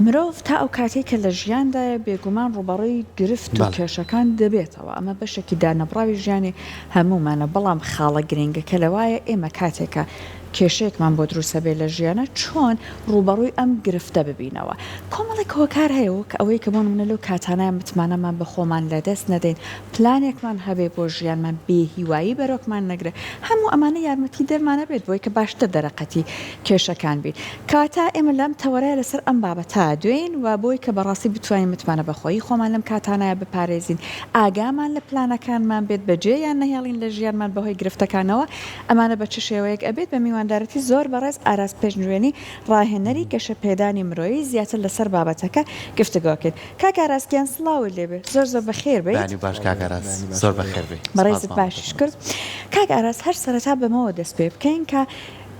مرۆڤ تا ئەو کاتەی کە لە ژیاندایە بێگومان ڕووبەڕووی گرفت و بەڵێ. کێشەکان دەبێتەوە، ئەمە بەشێکی دانەبڕاوی ژیانی هەموومانە، بەڵام خاڵە گرنگەکە لەوایە ئێمە کاتێک کە کێشەیەکمان بۆ دروست ئەبێت لە ژیانا چۆن ڕووبەڕووی ئەم گرفتە ببینەوە؟ کۆمەڵێک هۆکار هەیە وەک ئەوەی کە بۆ نموونە لەو کاتانەیا متمانەمان بە خۆمان لەدەست نەدەین، پلانێکمان هەبێ بۆ ژیانمان، بێ هیوایی بەرۆکمان نەگرێ، هەموو ئەمانە یارمەتی دەرمان ئەبێت بۆی کە باشتر دەرەقەتی کێشەکان بین. کەواتە ئێمە لەم تەوەرەیا لەسەر ئەم بابەتە دوێین و بۆی کە بەڕاستی بتوانین متمانە بەخۆیی خۆمان لەم کاتانەیا بپارێزین، ئاگامان لە پلانەکانمان بێت، بەجێیان نەهێڵین لە ژیانمان بەهۆی گرفتەکانەوە، ئەمانە بە چ شێوەیەک ئەبێت؟ بە میواندارەتی زۆر بەڕێز ئاراس پێنجوێنی ڕاهێنەری گەشەپێدانی مرۆیی زیاتر لەسەر بابەتەکە گفتوگۆ کەین. کاک ئاراس گیان سڵاوت لێ بێ زۆر زۆر بەخێر بێیت. بەیانی باش کاک ئاراس زۆر بەخێر بێی سپاس بەڕێزت مامۆستا باشیش کرد. کاک ئاراس هەر سەرەتا بەمەوە دەست پێ بکەین کە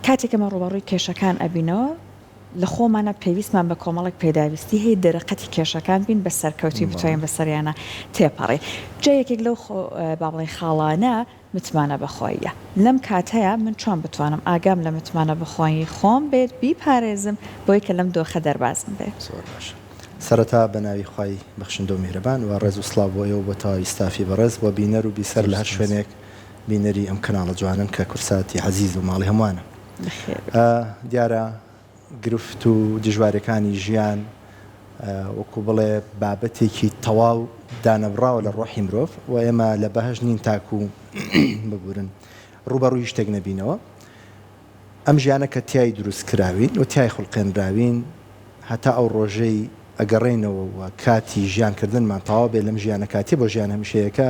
کاتێک ئێمە ڕووبەڕووی کێشەکان ئەبینەوە لە خۆمانا پێویستمان بە کۆمەڵێک پێداویستی هەیە دەرەقەتی کێشەکان بین بە سەرکەوتووی بتوانین بەسەریانا تێپەڕین جا یەکێک لەو با بڵێین خاڵانە متمانە بەخۆییە لەم کاتەیا من چۆن بتوانم ئاگام لە متمانە بەخۆیی خۆم بێت بیپارێزم بۆی کە لەم دۆخە دەربازم بێ. زۆر باشە سەرەتا بە ناوی خوای بەخشندە و میهرەبان وە ڕێز و سڵاو بۆ ئێوە و بۆ تەواوی ستافی بەڕێز وە بینەر و بیسەر زۆر لە هەر سوپاس. شوێنێک بینەری ئەم کەناڵە جوانەن کە کوردساتی عەزیز و ماڵی هەمووانە. بەخێر بێیت. دیارە گرفت و دژواریەکانی ژیان وەکو بڵێ بابەتێکی تەواو دانەبڕاوە لە ڕۆحی مرۆڤ و ئێمە لە بەهەشت نین تاکو ببورن ڕووبەڕووی هیچ شتێک نەبینەوە. ئەم ژیانە کە تیای دروست کراوین و تیای خولقێنراوین هەتا ئەو ڕۆژەی ئەگەڕێینەوە و کاتی ژیان کردنمان تەواو بێت لەم ژیانە کاتیە بۆ ژیان هەمیشەیەکە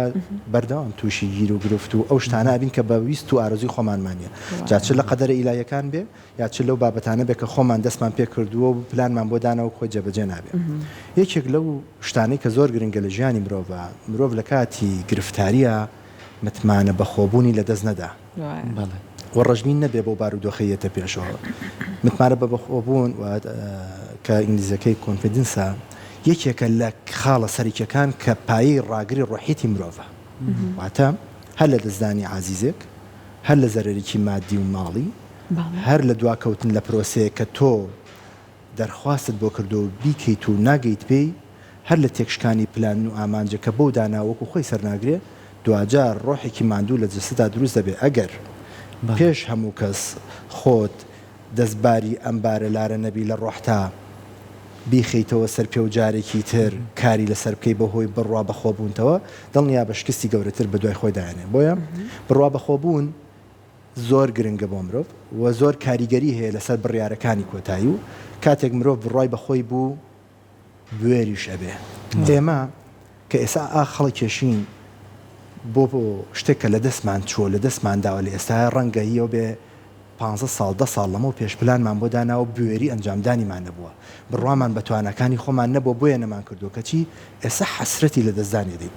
بەردەوام تووشی گیر و گرفت و ئەو شتانە ئەبین کە بە ویست و ئارەزووی خۆمانمان نیە جا چ لە قەدەرە ئیلاهیەکان بێ یا چ لەو بابەتانە بێ کە خۆمان دەستمان پێ کردووە و پلانمان بۆ داناوە خۆی جێبەجێ نابێ. یەکێک لەو شتانەی کە زۆر گرنگە لە ژیانی مرۆڤا، مرۆڤ لە کاتی گرفتارییا متمانە بەخۆبوونی لە دەست نەدا و ڕەشبین نەبێ بەو بارودۆخەی یەتە پێشەوە. متمانە بە بەخۆبوون و کە ئینگلیزیەکەی confidence ە یەکێکە لە خاڵە سەرەکیەکان کە پایەی ڕاگری ڕۆحیەتی مرۆڤە. واتە هەر لە دەستدانی ئازیزێک، هەر لە زەرەرێکی مادی و ماڵی، هەر لە دواکەوتن لە پرۆسەیەک کە تۆ دەرخواستت بۆ کردووە و بیکەیت و ناگەیت پێی، هەر لە تێکشکانی پلان و ئامانجێک کە بۆو داناوە وەکو خۆی سەرناگرێ، دواجار ڕۆحێکی ماندوو لە جەستەدا دروست دەبێ، ئەگەر پێش هەموو کەس خۆت دەستباری ئەم بارە لارە نەبی لە ڕۆحتا بیخەیتەوە سەر پێ و جارێکی تر کاری لەسەر بکەی بەهۆی بڕوا بەخۆبوونتەوە دڵنیابە شکستی گەورەتر بەدوای خۆی دایەنێ بۆیە بڕوا بەخۆبوون زۆر گرنگە بۆ مرۆڤ و زۆر کاریگەری هەیە لەسەر بڕیارەکانی کۆتایی و کاتێک مرۆڤ بڕوای بەخۆی بوو بوێریش ئەبێ. ئێمە کە ئێسا ئاخ هەڵەکێشین بۆ شتێک کە لە دەستمان چووە، لە دەستمان داوە لە ئێستایا ڕەنگە هی ئەو بێ پانزە ساڵ، دە ساڵ لەمەو پێش پلانمان بۆ داناوە بوێری ئەنجامدانیمان نەبووە، بڕوامان بە تواناکانی خۆمان نەبووە بۆیە نەمانکردووە کەچی ئێستا حەسرەتی لە دەستدانی ئەدەین.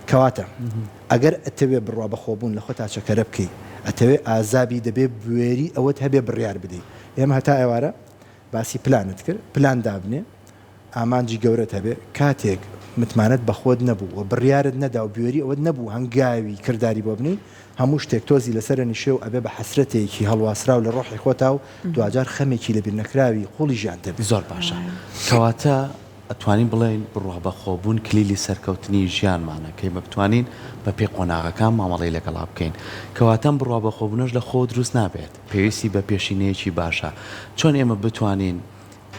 کەواتە ئەگەر ئەتەوێ بڕوا بەخۆبوون لە خۆتا چەکەرە بکەی، ئەتەوێ ئازا بی دەبێ بوێری ئەوەت هەبێ بڕیار بدەی. ئێمە هەتا ئێوارە باسی پلانت کرد، پلان دابنێ، ئامانجی گەورەت هەبێ، کاتێک متمانەت بە خۆت نەبوو و بڕیارت نەدا و بوێری ئەوەت نەبوو هەنگاوی کرداری بۆ بنێی، هەموو شتێک تۆزی لەسەر ئەنیشێ و ئەبێ بە حەسرەتێکی هەڵواسراو لە ڕۆحی خۆتا و دواجار خەمێکی لەبیرنەکراوی قووڵی ژیانت دەبێ. زۆر باشە. کەواتە ئەتوانین بڵێین بڕوابەخۆبوون کلیلی سەرکەوتنی ژیانمانە کە ئێمە بتوانین بە پێی قۆناغەکان مامەڵەی لەگەڵا بکەین. کەواتە ئەم بڕوابەخۆبوونەش لە خۆوە دروست نابێت. پێویستی بە پێشینەیەکی باشە. چۆن ئێمە بتوانین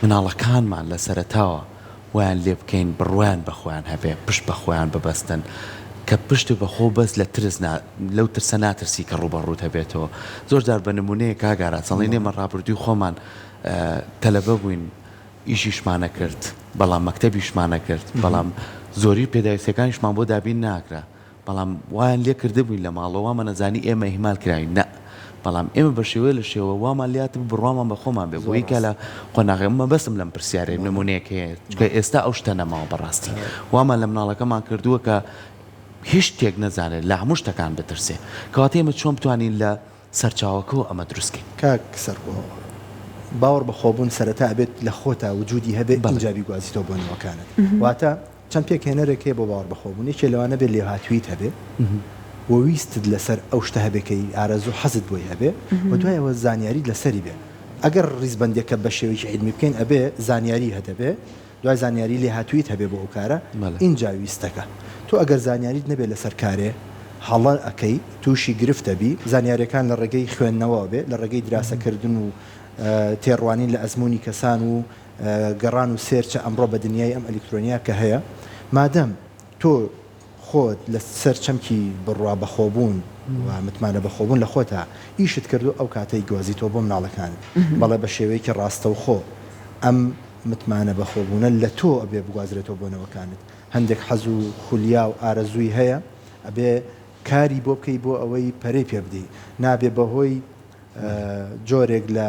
مناڵەکانمان لە سەرەتاوە وایان لێ بکەین بڕوایان بە خۆیان هەبێ، پشت بە خۆیان ببەستن، کە پشت بە خۆ بەست لە ترس نا، لەو ترسە ناترسی کە ڕووبەڕووت هەبێتەوە. زۆر جار بە نموونەیەک کاک ئاراس ئەڵێین ئێمە ڕابردووی خۆمان تەلەبە بووین، ئیشیشمان ئەکرد، بەڵام مەکتەبیشمان ئەکرد، بەڵام زۆری پێداویستیەکانیشمان بۆ دابین ناکرا. بەڵام وایان لێ کردبووین لە ماڵەوە وامان ئەزانی ئێمە ئیهمال کراوین نا بەڵام ئێمە بە شێوەیە لە شێوە وامان لێ هاتبوو بڕوامان بە خۆمان بێ بۆ یکا لە قۆناغێ مەبەستم لەم پرسیارەی نمونەیەک هەیە چونکە ئێستا ئەو شتە نەماوە بەڕاستی وامان لە مناڵەکەمان کردووە کە هیچ شتێک نەزانێت لە هەموو شتەکان بترسێ کەواتە ئێمە چۆن بتوانین لە سەرچاوەکەوە ئەمە دروست کەین. کاک سەرکۆ باوەڕ بەخۆبوون سەرەتا ئەبێت لە خۆتا وجودی هەبێ ئینجا بیگوازیتەوە بۆ نەوەکانت واتە چەند پێکهێنەرێک هەیە بۆ باوەڕ بەخۆبوون یەکێ لەوانە بێ لێهاتوویت هەبێ و ویستت لەسەر ئەو شتە هەبێ کە ئارەزوو حەزت بۆی هەبێ و دوای ئەوە زانیاریت لەسەری بێ. ئەگەر ڕیزبەندیەکە بە شێوەیەکی عیلمی بکەین ئەبێ زانیاری هەدەبێ دوای زانیاری لێهاتوویت هەبێ بۆ ئەو کارە ئینجا ویستەکە. تۆ ئەگەر زانیاریت نەبێ لەسەر کارێ هەڵە ئەکەی تووشی گرفت ئەبی، زانیاریەکان لە ڕێگەی خوێندنەوە بێ، لە ڕێگەی دراسەکردن و تێڕوانین لە ئەزموونی کەسان و گەڕان و search ە ئەمڕۆ بە دنیای ئەم ئەلیکترۆنیا کە هەیە مادەم تۆ خۆت لە سەر چەمکی بڕوا بەخۆبوون و متمانە بەخۆبوون لە خۆتا ئیشت کردووە ئەو کاتەی گوازیتەوە بۆ مناڵەکانت بەڵێ بە شێوەیەکی ڕاستەوخۆ ئەم متمانە بەخۆبوونە لە تۆ ئەبێ بگوازرێتەوە بۆ نەوەکانت هەندێک حەز و خولیا و ئارەزووی هەیە ئەبێ کاری بۆ بکەی بۆ ئەوەی پەرەی پێ بدەی نابێ بەهۆی جۆرێک لە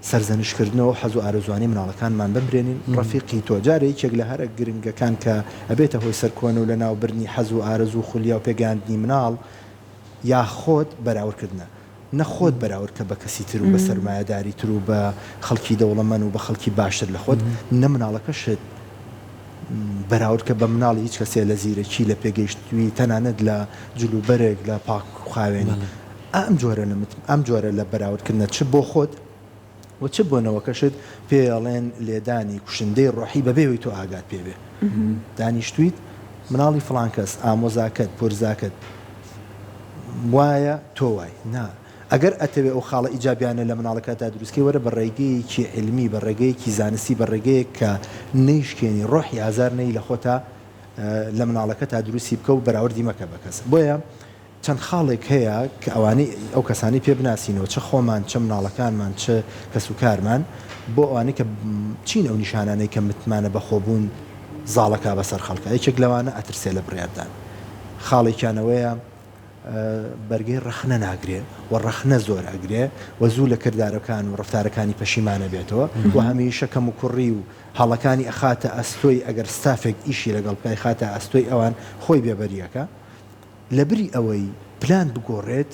سەرزەنشتکردنەوە و حەز و ئارەزووانەی مناڵەکانمان بمرێنین، ڕەفیقی تۆ، جارێ یەکێک لە هەرە گرنگەکان کە ئەبێتە هۆی سەرکۆنە و لەناوبردنی حەز و ئارەزوو و خولیا و پێگەیاندنی مناڵ یا خۆت بەراوردکردنە. نە خۆت بەراورد کە بە کەسی تر و بە سەرمایەداری تر و بە خەڵکی دەوڵەمەن و بە خەڵکی باشتر لە خۆت، نە مناڵەکەشت بەراورد کە بە مناڵی هیچ کەسێ لە زیرەکی، لە پێگەیشتوویی، تەنانەت لە جلوبەرگ، لە پاک و خاوێنی. ئەم جۆرە لە ئەم جۆرە لە بەراوردکردنە چ بۆ خۆت و چ بۆ نەوەکەشت پێی ئەڵێن لێدانی کوشندەی ڕۆحی بەبێ ئەوەی تۆ ئاگات پێ بێ. دانیشتوویت مناڵی فڵان کەس، ئامۆزاکەت، پورزاکەت وایە تۆ وای. نا. ئەگەر ئەتەوێ ئەو خاڵە ئیجابیانە لە مناڵەکەتدا دروست کەی وەرە بە ڕێگەیەکی عیلمی، بە ڕێگەیەکی زانستی، بە ڕێگەیەک کە نەیشکێنی، ڕۆحی ئازار نەی لە خۆتا لە مناڵەکەتا دروستی بکە و بەراوردی مەکە بە کەس. بۆیە چەند خاڵێک هەیە کە ئەوانەی ئەو کەسانەی پێ بناسینەوە چ خۆمان چ مناڵەکانمان چ کەسوکارمان بۆ ئەوانەی کە چین ئەو نیشانانەی کە متمانە بەخۆبوون زاڵەکا بەسەر خەڵکا یەکێک لەوانە ئەترسێ لە بڕیاردان خاڵێکیان ئەوەیە بەرگەی ڕەخنە ناگرێ و ڕەخنە زۆر ئەگرێ و زوو لە کردارەکان و ڕەفتارەکانی پەشیمانە بێتەوە و هەمیشە کەموکوڕی و هەڵەکانی ئەخاتە ئەستۆی ئەگەر ستافێک ئیشی لەگەڵ بکا ئەیخاتە ئەستۆی ئەوان خۆی بێبەری ئەکا. لەبری ئەوەی پلان بگۆڕێت،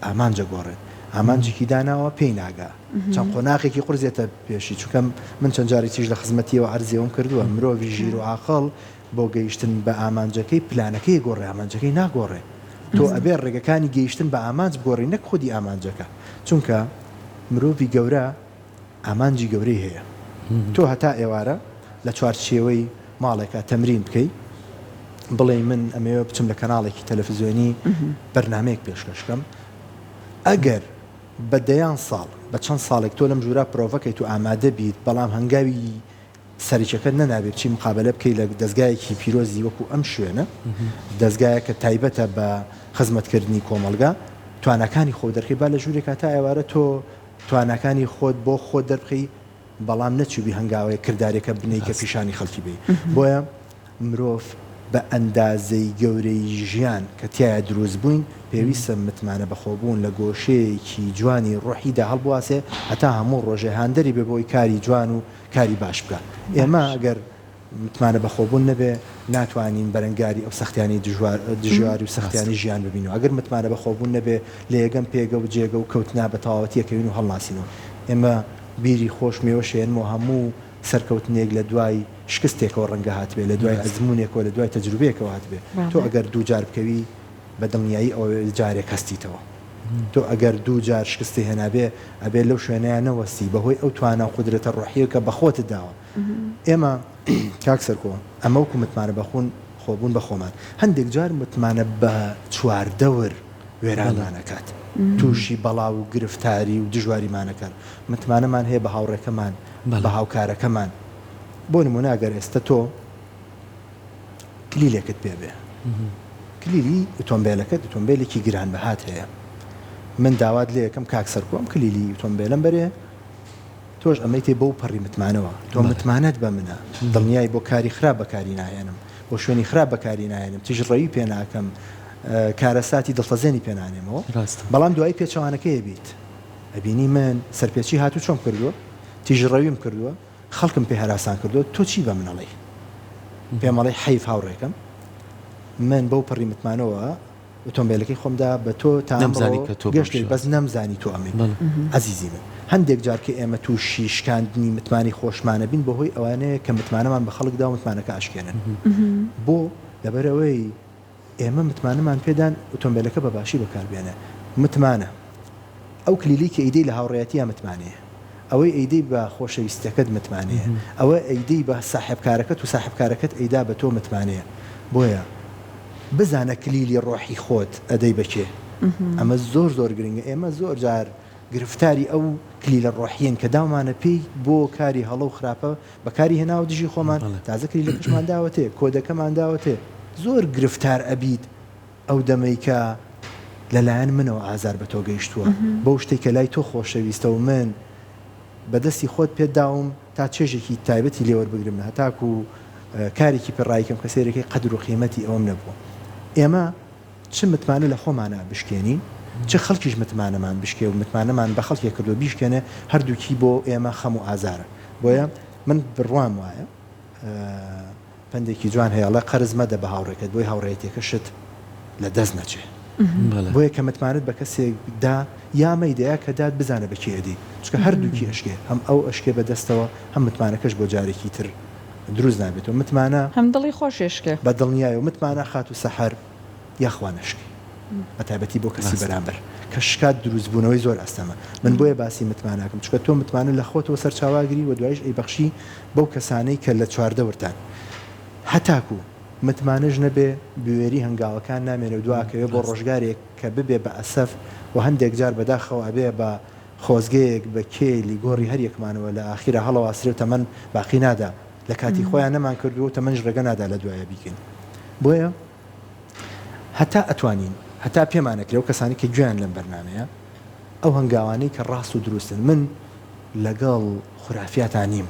ئامانج ئەگۆڕێت. ئامانجێکی داناوە پێی ناگا. چەند قۆناغێکی قورس دێتە پێشی، چونکە من چەند جارێکیش لە خزمەتیەوە عەرزی ئەوەم کردووە، مرۆڤی ژیر و عاقڵ بۆ گەیشتن بە ئامانجەکەی پلانەکەی ئەگۆڕێ، ئامانجەکەی ناگۆڕێ. تۆ ئەبێ ڕێگەکانی گەیشتن بە ئامانج بگۆڕی نەک خودی ئامانجەکە. چونکە مرۆڤی گەورە ئامانجی گەورەی هەیە. تۆ هەتا ئێوارە لە چوارچێوەی ماڵێکا تەمرین بکەی، بڵێی من ئەمەوێ بچم لە کەناڵێکی تەلەفزیۆنی بەرنامەیەک پێشکەش کەم، ئەگەر بە دەیان ساڵ، بە چەند ساڵێک تۆ لەم ژوورا پرۆڤە کەیت و ئامادە بیت، بەڵام هەنگاوی سەرەکیەکەت نەنابێ بچی مقابەلە بکەی لە دەزگایەکی پیرۆزی وەکو ئەم شوێنە، دەزگایەک کە تایبەتە بە خزمەتکردنی کۆمەڵگا، تواناکانی خۆت دەرخەی، با لە ژوورێکا تا ئێوارە تۆ تواناکانی خۆت بۆ خۆت دەربخەی بەڵام نەچووبی هەنگاوە کرداریەکە بنێی کە پیشانی خەڵکی بەی بۆیە مرۆڤ بە ئەندازەی گەورەیی ژیان کە تیایا دروست بووین پێویستە متمانە بەخۆبوون لە گۆشەیەکی جوانی ڕۆحیدا هەڵبواسێ هەتا هەموو ڕۆژێ هاندەری بێ بۆی کاری جوان و کاری باش بکا ئێمە گەر متمانە بەخۆبوون نەبێ ناتوانین بەرەنگاری ئەو سەختیانەی دژوار دژواری و سەختیانەی ژیان ببینەوە. ئەگەر متمانە بەخۆبوون نەبێ لە یەگەم پێگە و جێگە و کەوتنا بە تەواوەتی ئەکەوین و هەڵناسینەوە. ئێمە بیری خۆش مێوەشێنمەوە هەموو سەرکەوتنێک لە دوای شکستێکەوە ڕەنگە هاتبێ، لە دوای ئەزموونێکەوە، لە دوای تەجروبەیەکەوە هاتبێ. تۆ ئەگەر دووجار بکەوی بە دڵنیایی ئەوە جارێک هەستیتەوە. تۆ ئەگەر دووجار شکستت هێنابێ ئەبێ لەو شوێنەیا نەوەستی بەهۆی ئەو توانا و قودرەتە ڕۆحییە کە بە خۆتت داوە. ئێمە کاک سەرکۆ ئەمە وەکو متمانە بەخون خۆبوون بە خۆمان هەندێک جار متمانە بە چواردەور وێرانمان ئەکات تووشی بەڵا و گرفتاری و دژواریمان ئەکات متمانەمان هەیە بە هاوڕێکەمان بە هاوکارەکەمان بۆ نمونە ئەگەر ئێستە تۆ کلیلێکت پێ بێ کلیلی ئۆتۆمبێلەکەت ئۆتۆمبێلێکی گرانبەهات هەیە من داوات لێ ئەکەم کاک سەرکۆ ئەم کلیلی ئۆتۆمبێلەم بەرێ تۆش ئەمەیتێ بەو پەڕی متمانەوە تۆ متمانەت بە منە دڵنیای بۆ کاری خراپ بەکاری ناهێنم بۆ شوێنی خراپ بەکاری ناهێنم تیژڕەوی پێ ناکەم کارەساتی دڵتەزێنی پێ نانێمەوە بەڵام دوایی پێچەوانەکەی ئەبیت ئەبینی من سەرپێچی هاتوچۆم کردووە تیژڕەویم کردووە خەڵکم پێ هەراسان کردووە تۆ چی بە من ئەڵێی پێم ئەڵێی حەیف هاوڕێکەم من بەو پەڕی متمانەوە ئۆتۆمبێلەکەی خۆم دا بە تۆ تا نەمزانی ئەمڕۆ کە تۆ بەم گەشتێ شێوازە. بەس نەمزانی تۆ ئەمەی بەڵێ. ئەزیزی من هەندێک جار کە ئێمە تووشی شکاندنی متمانەی خۆشمانە بین بەهۆی ئەوانەیە کە متمانەمان بە خەڵک دا و متمانەکە ئەشکێنن بۆ لەبەرئەوەی ئێمە متمانەمان پێدان ئۆتۆمبێلەکە بە باشی بەکار بێنێ متمانە ئەو کلیلەی کە ئیدەی لە هاوڕێیەتییا متمانەیە. ئەوەی ئەیدەی بە خۆشەویستەکەت متمانەیە. ئەوە ئەیدەی بە ساحێبکارەکەت و ساحێبکارەکەت ئەیدا بە تۆ متمانەیە. بۆیە بزانە کلیلی ڕۆحی خۆت ئەدەی بە کێ. ئەمە زۆر زۆر گرنگە. ئێمە زۆر جار گرفتاری ئەو کلیلە ڕۆحیەین کە داومانە پێی بۆ کاری هەڵە و خراپە بەکاری هێناوە دژی خۆمان، تازە کلیلەکەشمان داوەتێ، کۆدەکەمان داوەتێ. زۆر گرفتار ئەبیت ئەو دەمەی کە لە لایەن منەوە ئازار بە تۆ گەیشتووە، بەو شتەی کە لای تۆ خۆشەویستە و من بە دەستی خۆت پێت داوم تا چێژێکی تایبەتی لێ وەربگرم هەتاکوو کارێکی پێ ڕایکەم کە سەیرەکەی قەدر و قیمەتی ئەوەم نەبووە. ئێمە چ متمانە لە خۆمانا بشکێنین، چ خەڵکیش متمانەمان بشکێ و متمانەمان بە خەڵکێک کردووە بیشکێنێ، هەردووکی بۆ ئێمە خەم و ئازارە. بۆیە من بڕوام وایە پەندێکی جوان هەیە ئەڵێ قەرز مەدە بە هاوڕێکەت بۆی هاوڕێیەتیەکەشت لە دەست نەچێ. بۆیە کە متمانەت بە کەسێک دا یا مەیدە یا کە دات بزانە بە کێ ئەدەی چونکە هەردووکی ئەشکێ هەم ئەو ئەشکێ بە دەستەوە هەم متمانەکەش بۆ جارێکی تر دروست نابێتەوە متمانە هەم دڵی خۆش ئەشکێ. بە دڵنیایەوە متمانە خاتوو سەحەر یاخوا نەشکێ بە تایبەتی بۆ کەسی بەرامبەر کە شکات دروست بوونەوەی زۆر ئەستەمە من بۆیە باسی متمانە ئەکەم چونکە تۆ متمانە لە خۆتەوە سەرچاوە ئەگری و دوایش ئەیبەخشی بەو کەسانەی کە لە چواردەورتان هەتاکوو متمانەش نەبێ بوێری هەنگاوەکان نامێنێ و دوا ئەکەوێ بۆ ڕۆژگارێک کە ببێ بە ئەسەف و هەندێک جار بەداخەوە ئەبێ بە خۆزگەیەک بە کێلی گۆڕی هەر یەکمانەوە لە ئاخیرا هەڵەواسرێ و تەمەن باقی نادا لە کاتی خۆیان نەمان کردووە و تەمەنیش ڕێگە نادا لە دوایە بیکەین بۆیە هەتا ئەتوانین هەتا پێمان ئەکرێ ئەو کەسانەی کە گوێیان لەم بەرنامەیە ئەو هەنگاوانەی کە ڕاست و دروستن من لەگەڵ خورافیاتا نیم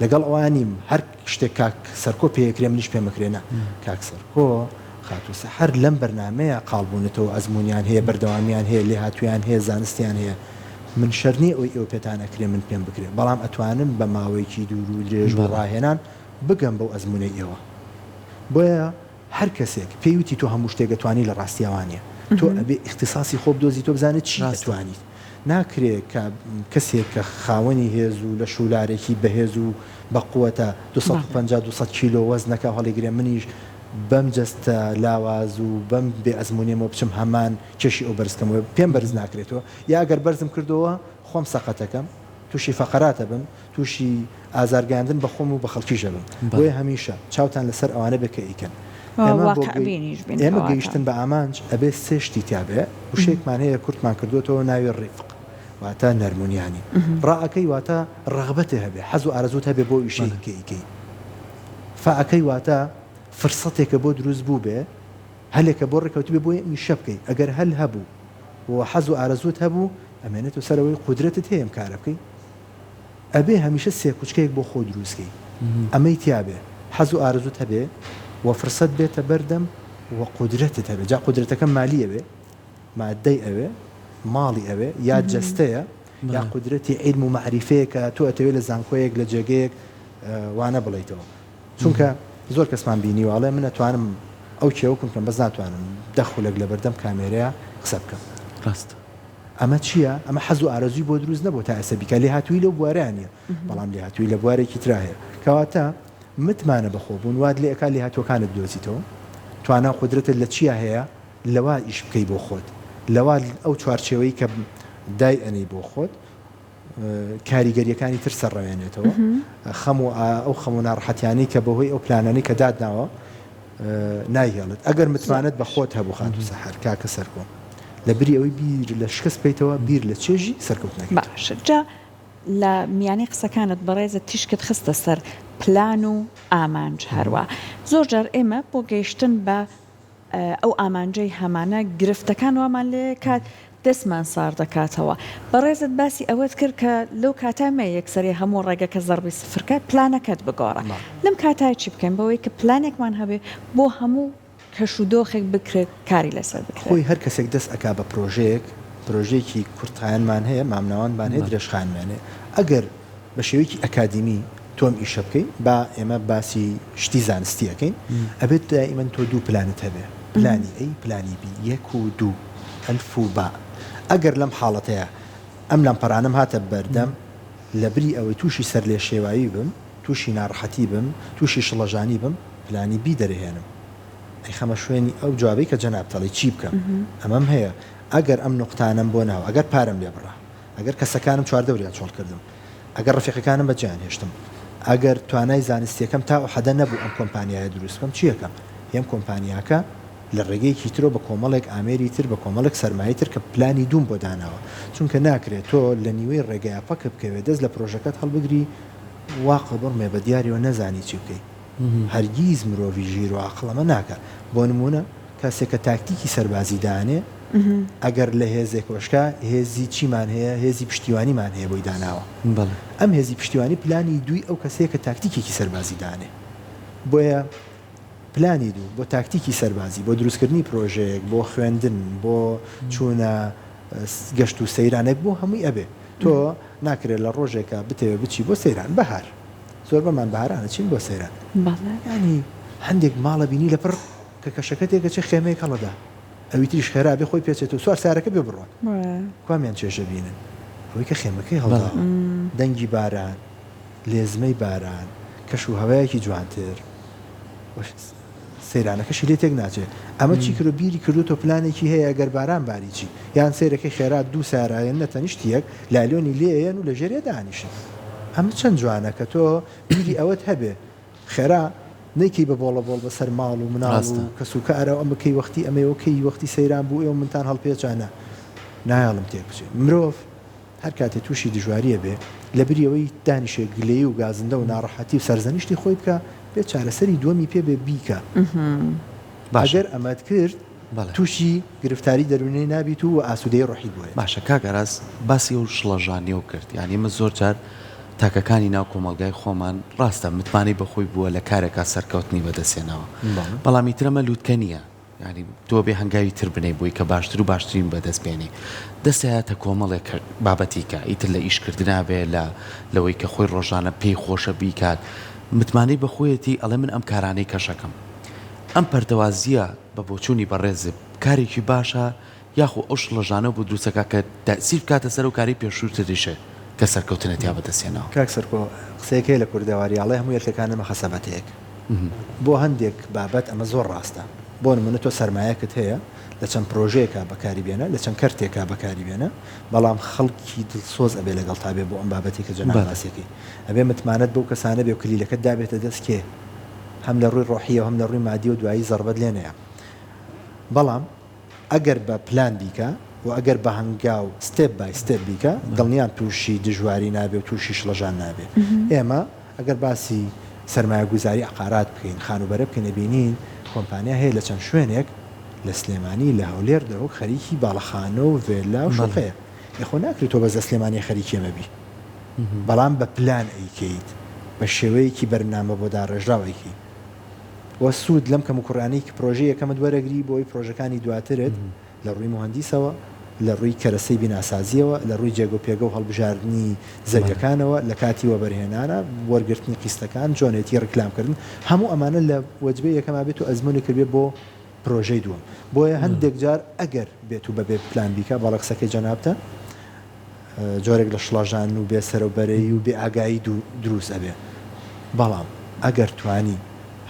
لەگەڵ ئەوە نیم هەر شتێک کاک سەرکۆ پێ ئەکرێ منیش پێم ئەکرێ نا کاک سەرکۆ خاتوو سەحەر لەم بەرنامەیە قاڵ بوونەتەوە ئەزموونیان هەیە بەردەوامیان هەیە لێهاتوویان هەیە زانستیان هەیە من شەرت نییە ئەوەی ئێوە پێتان ئەکرێ من پێم بکرێ بەڵام ئەتوانم بە ماوەیەکی دوور و درێژ و ڕاهێنان بگەم بەو ئەزموونەی ئێوە بۆیە هەر کەسێک پێی وتی تۆ هەموو شتێک ئەتوانی لە ڕاستیا وانیە تۆ ئەبێ ئیختیساسی خۆ بدۆزی تۆ بزانێ چی ئەتوانیت ناکرێ کە کەسێک کە خاوەنی هێز و لەش و لارێکی بەهێز و بە قوەتە 250 200 کیلۆ وەزنەکە هەڵیگرێ منیش بەم جەستە لاواز و بەم بێ ئەزموونیەمەوە بچم هەمان کێشی ئەو بەرز کەمەوە پێم بەرز ناکرێتەوە یا ئەگەر بەرزم کردەوە خۆم سەقەتەکەم تووشی فەقەرات ئەبم تووشی ئازار گەیاندن بە خۆم و بە خەڵکیش ئەبم بۆیە هەمیشە چاوتان لەسەر ئەوانە بێ کە ئەیکەن ئێمە بۆ ئێمە گەیشتن بە ئامانج ئەبێ سێ شتی تیا بێ وشەیەکمان هەیە کورتمان کردووەتەوە ناوی ڕیفق واتە نەرمونیانی ڕائەکەی واتە ڕەغبەتێ هەبێ حەز و ئارەزووت هەبێ بۆ ئیشەی کە ئەیکەی فائەکەی واتە فرسەتێکە بۆ دروست بووبێ هەلێکە بۆ ڕێکەوتبێ بۆیە ئەم ئیشە بکەی ئەگەر هەل هەبوو و حەز و ئارەزووت هەبوو ئەمێنێتەوە سەر ئەوەی قودرەتت هەیە ئەم کارە بکەی ئەبێ هەمیشە سێکوچکەیەک بۆ خۆت دروست کەی ئەمەی تیابێ حەز و ئارەزوت هەبێ و فرسەت بێتە بەردەم و قودرەتت هەبێ جا قودرەتەکە مالی ئەوێ مادەی ئەوێ ماڵی ئەوێ یا جەستەیە یا قودرەتی عیلم و مەعریفەیە کە تۆ ئەتەوێ لە زانکۆیەک لە جێگەیەک وانە بڵێیتەوە چونکە زۆر کەسمان بینیوە ئەڵێ من ئەتوانم ئەو کێوە کون بکەم بەس ناتوانم دە خولەک لەبەردەم کامێرەیا قسە بکەم. ڕاستە. ئەمە چییە؟ ئەمە حەز و ئارەزووی بۆ دروست نەبووە تا ئێستا بیکات، لێهاتوویی لەو بوارەیا نییە، بەڵام لێهاتوویی لە بوارێکی ترا هەیە. کەواتە متمانە بەخۆبوون وات لێ ئەکات لێهاتووەکانت بدۆزیتەوە، توانا و قودرەتت لە چیا هەیە لەوە ئیش بکەی بۆ خۆت، لەوە ئەو چوارچێوەی کە دای ئەنێی بۆ خۆت کاریگەرییەکانی تر سەرڕەوێنێتەوە، خەم و ئەو خەم و ناڕەحەتیانەی کە بەهۆی ئەو پلانانەی کە داتناوە نایهێڵێت. ئەگەر متمانەت بە خۆت هەبوو خاتوو سەحەر، کاکە سەرکۆ، لە بری ئەوەی بیر لە شکست بکەیتەوە، بیر لە چێژی سەرکەوتن ئەکەیتەوە. باشە جا لە میانەی قسەکانت بەڕێزت تیشکت خستە سەر پلان و ئامانج هەروا زۆر جار ئێمە بۆ گەیشتن بە ئەو ئامانجەی هەمانە گرفتەکان وامان لێکات دەستمان ساردەکاتەوە. بەڕێزت باسی ئەوەت کرد کە لەو کاتە مەیە یەکسەرێ هەموو ڕێگەکە زەڕبی سفر کە پلانەکەت بگۆڕە. لەم کاتە چی بکەین بەوەی کە پلانێکمان هەبێ بۆ هەموو کەش و دۆخێک بکرێت کاری لەسەر بکرێت؟ خۆی هەر کەسێک دەست ئەکا بە پرۆژەیەک، پرۆژەیەکی کورتخایەنمان هەیە، مامناوەندمان هەیە، درێژخایەنمان هەیە. ئەگەر بە شێوەیەکی ئەکادیمی تۆ ئەم ئیشە بکەی، با ئێمە باسی شتی زانستی ئەکەین، ئەبێت دائیمەن تۆ دوو پلانت هەبێ، پلانی ئەی، پلانی بی، یەک و دوو، ئەلف و با. ئەگەر لەم حاڵەتەیا ئەم لەمپەرانەم هاتە بەردەم، لەبری ئەوەی تووشی سەرلێشێواوی بم، تووشی ناڕەحەتی بم، تووشی شڵەژانی بم، پلانی بی دەرئەهێنم. ئەیخەمە شوێنی ئەو جوابەی کە جەنابت ئەڵێی چی بکەم؟ ئەمەم هەیە. ئەگەر ئەم نوقتانەم بۆ ناوە، ئەگەر پارەم لێ بڕا، ئەگەر کەسەکانم چواردەوریان چۆڵ کردم. ئەگەر ڕەفیقەکانم بەجێیان هێشتم، ئەگەر توانای زانستییەکەم تا ئەو حەدە نەبوو ئەم کۆمپانیایە دروست بکەم، چی ئەکەم؟ یەم کۆمپانیاکە لە ڕێگەیەکی ترەوە بە کۆمەڵێک ئامێری تر، بە کۆمەڵێک سەرمایەی تر کە پلانی دووم بۆ داناوە. چونکە ناکرێ تۆ لە نیوەی ڕێگەیا پەکت بکەوێ، دەست لە پرۆژەکەت هەڵبگری، واقە بڕمێ بە دیاریەوە نەزانی چی بکەی. هەرگیز مرۆڤی ژیر و عاقڵ ئەمە ناکا. بۆ نموونە کەسێک کە تاکتیکی سەربازی دانێ، ئەگەر لە هێزێک وەشکا، هێزی چیمان هەیە؟ هێزی پشتیوانیمان هەیە بۆی داناوە. ئەم هێزی پشتیوانی پلانی دووی ئەو کەسەیە کە تاکتیکێکی سەربازی دانێ. بۆیە پلانی دوو بۆ تاکتیکی سەربازی، بۆ دروستکردنی پرۆژەیەک، بۆ خوێندن، بۆ چوونە گەشت و سەیرانێک، بۆ هەمووی ئەبێ. تۆ ناکرێ لە ڕۆژێکا بتەوێ بچی بۆ سەیران، بەهار. زۆربەمان بەهاران ئەچین بۆ سەیران. یانی هەندێک ماڵ ئەبینی لەپڕ کە کەشەکە تێکەچێ خێمەیەک هەڵەدا. ئەوی تریش خێرا بێ خۆی پێچێتەوە سوار سەیارەکە بێ بڕوات. کوامیان چێژ ئەبینن؟ ئەوەی کە خێمەکەی هەڵداوە. دەنگی باران، لێزمەی باران، کەش و هەوایەکی جوانتر و سەیرانەکەشی لێ تێک ناچێ. ئەمە چی کردوە بیری کردوەتەوە پلانێکی هەیە گەر باران باری چی؟ یان سەیرەکەی خێرا دوو سەیارە ئەیەننە تەنیشت یەک لایلۆنی لێ ئەیەن و لە ژێریا دانیشن. ئەمە چەند جوانە کە تۆ بیری ئەوەت هەبێ خێرا نەیکەی بە بۆڵە بۆڵ بەسەر ماڵ و مناڵ و کەس و کارەوە ئەمە کەی وەختی ئەمەیەوە کەی وەختی سەیران بوو ئێوە منتان هەڵپێچا نا نایەڵم تێک بچێ مرۆڤ هەر کاتێ تووشی دژواری ئەبێ، لە بری ئەوەی دانیشێ گلەیی و گازندە و ناڕەحەتی و سەرزەنشتی خۆی بکا، بێ چارەسەری دووەمی پێ بێ بیکا. باشە. ئەگەر ئەمەت کرد، بەڵێ. تووشی گرفتاری دەروونی نابیت و ئاسوودەیی ڕۆحیت بۆ یەت. باشە کاک ئاراس باسی ئەو شڵەژانیەو کرد یانی ئێمە زۆر جار تاکەکانی ناو کۆمەڵگای خۆمان ڕاستە متمانەی بەخۆی بووە لە کارێکا سەرکەوتنی بەدەست هێناوە بەڵێ. بەڵام ئیتر ئەمە لوتکە نیە یانی تۆ بێ هەنگاوی تر بنێی بۆی کە باشتر و باشترین بەدەست بێنی دەست ئەیاتە کۆمەڵێک بابەتی کە ئیتر لە ئیش کردنا بێ لە لەوەی کە خۆی ڕۆژانە پێی خۆشە بیکات متمانەی بە خۆیەتی ئەڵێ من ئەم کارانەی کەشەکەم ئەم پەرتەوازییە بە بۆچوونی بەڕێزت کارێکی باشە یاخۆ ئەو شڵەژانە بۆ دروست ئەکا کە تەئسیر بکاتە سەر ئەو کارەی پێشووتریشت کە سەرکەوتنت تیا بەدەست هێناوە؟ کاک سەرکۆ قسەیەک هەیە لە کوردەواری ئەڵێ هەموو یەکەکان مەخە سەبەتەیەک. بۆ هەندێک بابەت ئەمە زۆر ڕاستە. بۆ نموونە تۆ سەرمایەکت هەیە لە چەند پرۆژەیەکا بەکاری بێنە، لە چەند کەرتێکا بەکاری بێنە، بەڵام خەڵکی دڵسۆز ئەبێ لەگەڵتا بێ بۆ ئەم بابەتەی کە جەناب باسی ئەکەی. ئەبێ متمانەت بەو کەسانە بێ و کلیلەکەت دابێتە دەست کێ هەم لە ڕووی ڕۆحییەوە هەم لە ڕووی مادییەوە دوایی زەڕبەت لێ نەیە. بەڵام ئەگەر بە پلان بیکا و ئەگەر بە هەنگاو step by step بیکا دڵنیام تووشی دژواری نابێ و تووشی شڵەژان نابێ. ئێمە ئەگەر باسی سەرمایەگوزاری عەقارات بکەین، خانووبەرە بکەین ئەبینین کۆمپانیا هەیە لە چەند شوێنێک لە سلێمانی، لە هەولێر، دهۆک خەریکی باڵەخانە و ڤێلا و شوقەیە. ئێ خۆ ناکرێ تۆ بەس لە سلێمانی خەریکی ئەمە بی. بەڵام بە پلان ئەیکەیت، بە شێوەیەکی بەرنامە بۆ داڕێژراو ئەیکەی. و سوود لەم کەموکوڕیانەی کە پرۆژەی یەکەمت وەرەگری بۆ ئەوەی پرۆژەکانی دواترت لە ڕووی موهەندیسەوە، لە ڕووی کەرەسەی بیناسازییەوە، لە ڕووی جێگەو پێگە و هەڵبژاردنی زەویەکانەوە، لە کاتی وەبەرهێنانا، وەرگرتنی قیستەکان، چۆنێتی ڕیکلام کردن، هەموو ئەمانە لە وەجبەی یەکەما بێت و ئەزموونی کردبێ بۆ پرۆژەی دووەم. بۆیە هەندێک جار ئەگەر بێت و بەبێ پلان بیکا، بەڵێ قسەکەی جەنابتە، جۆرێک لە شڵەژان و بێ سەرەوبەرەیی و بێ ئاگایی دروست ئەبێ. بەڵام ئەگەر توانی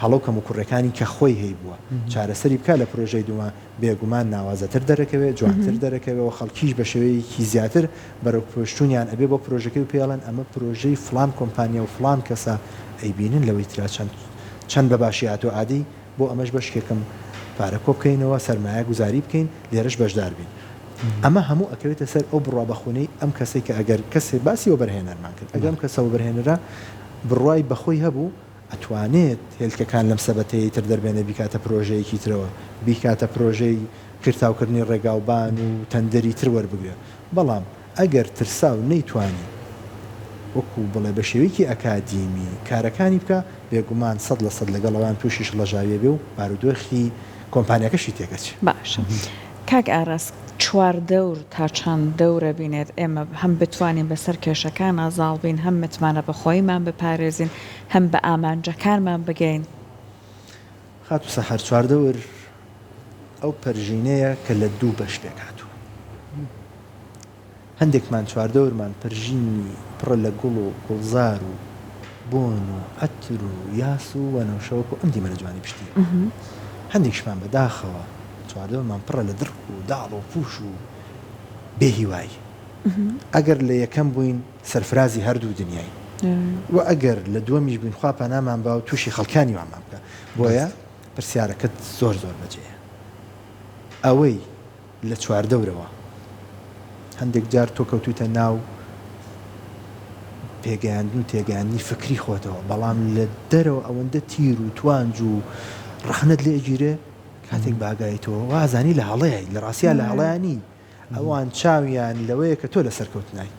هەڵە و کەموکوڕیەکانی کە خۆی هەیبووە چارەسەری بکا لە پرۆژەی دووما بێگومان ناوازەتر دەرەکەوێ، جوانتر دەرەکەوێ و خەڵکیش بە شێوەیەکی زیاتر بەرەو پێشچوونیان ئەبێ بۆ پرۆژەکەی و پێی ئەڵێن ئەمە پرۆژەی فڵان کۆمپانیا و فڵان کەسە ئەیبینن لەوەی ترا چەند چەند بە باشی هاتووە ئادەی بۆ ئەمەش بەشکێکم پارە کۆبکەینەوە سەرمایە گوزاری بکەین لێرەش بەشدار بین ئەمە هەموو ئەکەوێتە سەر ئەو بڕوا بەخونەی ئەم کەسەی کە ئەگەر کەسێ باسی وەبەرهێنەرمان کرد ئەگەر ئەم کەسە وەبەرهێنەرە بڕوای بەخۆی هەبوو ئەتوانێت هێلکەکان لەم سەبەتەیەی تر دەربێنێ بیکاتە پرۆژەیەکی ترەوە بیکاتە پرۆژەی قیرتاوکردنی ڕێگاوبان و تەندەری تر وەربگرێ بەڵام ئەگەر ترسا و نەیتوانی وەکو بڵێ بە شێوەیەکی ئەکادیمی کارەکانی بکا بێگومان 100% لەگەڵ ئەوان توشی شڵەژاوی ئەبێ و بارودۆخی کۆمپانیاکەشی تێکئەچێ. باشە کاک ئاراس چواردەور تا چەند دەورە بینێت ئێمە هەم بتوانین بەسەر کێشەکانا زاڵ بین هەم متمانە بەخۆیمان بپارێزین هەم بە ئامانجەکانمان بگەین؟ خاتوو سەحەر چواردەور ئەو پەرژینەیە کە لە دوو بەش پێکهاتووە. هەندێکمان چواردەورمان پەرژینی پڕە لە گوڵ و گوڵزار و بۆن و عەتر و یاس و وەنەوشە وەکو ئەم دیمەنە جوانەی پشتییە. هەندێکیشمان بەداخەوە چواردەورمان پڕە لە دڕک و داڵ و پووش و بێ هیوایی. ئەگەر لە یەکەم بووین سەرفرازی هەردوو دنیاین و ئەگەر لە دووەمیش بووین خوا پەنامان با و تووشی خەڵکانی وامان بکا. بۆیە پرسیارەکەت زۆر زۆر بەجێیە. ئەوەی لە چواردەورەوە هەندێک جار تۆ کەوتوویتە ناو پێگەیاندن و تێگەیاندنی فکری خۆتەوە، بەڵام لە دەرەوە ئەوەندە تیر و توانج و ڕەخنەت لێ ئەگیرێ، کاتێک بە ئاگایتەوە وا ئەزانی لە هەڵەیای، لە ڕاستیا لە هەڵەیا نی. ئەوان چاویان لەوەیە کە تۆ لە سەرکەوتنای.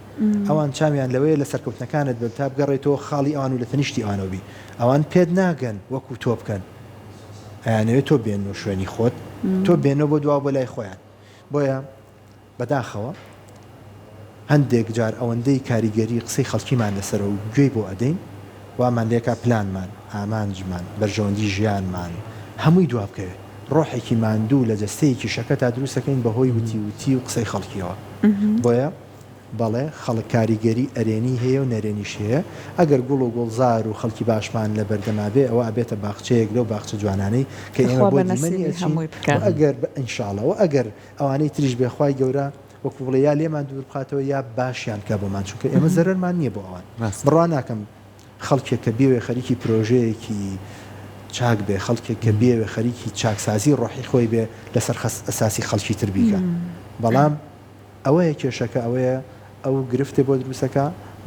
ئەوان چاویان لەوەیە لە سەرکەوتنەکانت بن تا بگەڕێیتەوە خاڵی ئەوان و لە تەنیشتی ئەوانەوە بی. ئەوان پێت ناگەن وەکو تۆ بکەن. ئەیانەوێ تۆ بێننەوە شوێنی خۆت، تۆ بێنەوە بۆ دواوە بۆ لای خۆیان. بۆیە بەداخەوە هەندێک جار ئەوەندەی کاریگەری قسەی خەڵکیمان لەسەرە و گوێی بۆ ئەدەین، وامان لێکا پلانمان، ئامانجمان، بەرژەوەندی ژیانمان هەمووی دوابکەوێ. ڕۆحێکی ماندوو لە جەستەیەکی شەکەتا دروست ئەکەین بەهۆی وتی وتی و قسەی خەڵکیەوە. بۆیە بەڵێ خەڵک کاریگەری ئەرێنی هەیە و نەرێنیش هەیە. ئەگەر گوڵ و گوڵزار و خەڵکی باشمان لە بەردەما بێ ئەوە ئەبێتە باخچەیەک لەو باخچە جوانانەی کە ئێمە خوا بۆ بە دیمەنی نەسیبی ئەچین هەمووی و بکات. ئەگەر ان شاء اللە وە ئەگەر ئەوانەی تریش بێ خوای گەورە وەکو بڵێ یا لێمان دوور بخاتەوە یا باشیان بکا بۆمان چونکە ئێمە زەرەرمان نیە بۆ ئەوان ڕاستە. بڕوا ناکەم خەڵکێک کە بیەوێ خەریکی پرۆژەیەکی چاک بێ خەڵکێک کە بیەوێ خەریکی چاکسازی ڕۆحی خۆی بێ لەسەر ئەساسی خەڵکی تر بیکا بەڵام ئەوەیە کێشەکە ئەوەیە ئەو گرفتێ بۆ دروستەکا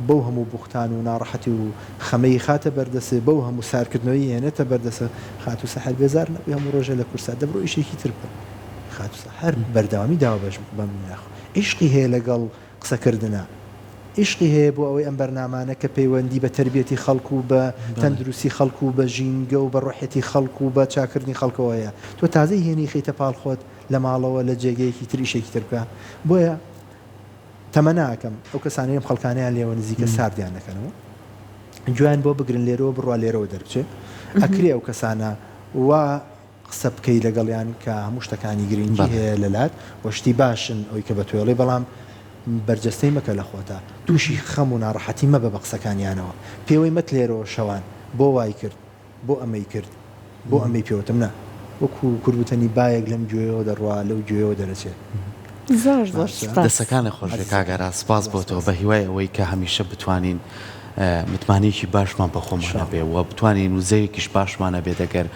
بەو هەموو بوختان و ناڕەحەتی و خەمەی خاتە بەردەسێ بەو هەموو سارکردنەوەی هێنێتە بەردەسە خاتوو سەحەر بێزار نەبووی هەموو ڕۆژێ لە کورسا دەبڕۆ ئیشێکی تر بکە خاتوو سەحەر بەردەوامی داوە بەش بەم ناخ عیشقی هەیە لەگەڵ قسەکردنا عیشقی هەیە بۆ ئەوەی ئەم بەرنامانە کە پەیوەندی بە تەربیەتی خەڵک و بە تەندروستی خەڵک و بە ژینگە و بە ڕۆحیەتی خەڵک و بە چاکردنی خەڵکەوە هەیە تۆ تازەی هێنی خەیتە پاڵ خۆت لە ماڵەوە لە جێگەیەکی تر ئیشێکی تر بکە بۆیە تەمەنا ئەکەم ئەو کەسانەی ئەم خەڵکانەیان لێوە نزیکە ساردیان نەکەنەوە گوێیان بۆ بگرن لێرەوە بڕوا لێرەوە دەربچێ ئەکرێ ئەو کەسانە وا قسە بکەی لەگەڵیان کە هەموو شتەکانی گرنگی هەیە لەلات و شتی باشن ئەوی کە بە تۆێڵی بەڵام بەرجەستەی مەکە لە خۆتا تووشی خەم و ناڕەحەتی مەبە بە قسەکانیانەوە پێوەی مەتلێرەوە شەوان بۆ وای کرد بۆ ئەمەی کرد بۆ ئەمەی پێوتم نا وەکو کورد وتەنی بایەک لەم گوێیەوە دەڕوا لەو گوێیەوە دەرەچێ. زۆر زۆر باشە. سوپاس. دەسەکانت خۆش بێ عەزیزم. کاک ئاراس سپاس زۆر بۆ تۆ سپاس. بە هیوای ئەوەی کە هەمیشە بتوانین متمانەیەکی باشمان بە خۆمان ان شاء هەبێ اللە. و بتوانین وزەیەکیش باشمان هەبێت ئەگەر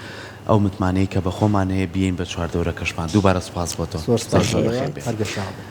ئەو متمانەی کە بە خۆمان هەیە بیەین بە چواردەورەکەشمان دووبارە سپاس بۆ تۆ زۆر زۆر سپاس زۆر بۆ بەخێر ئێوە بێی. هەر گەشاوە بن.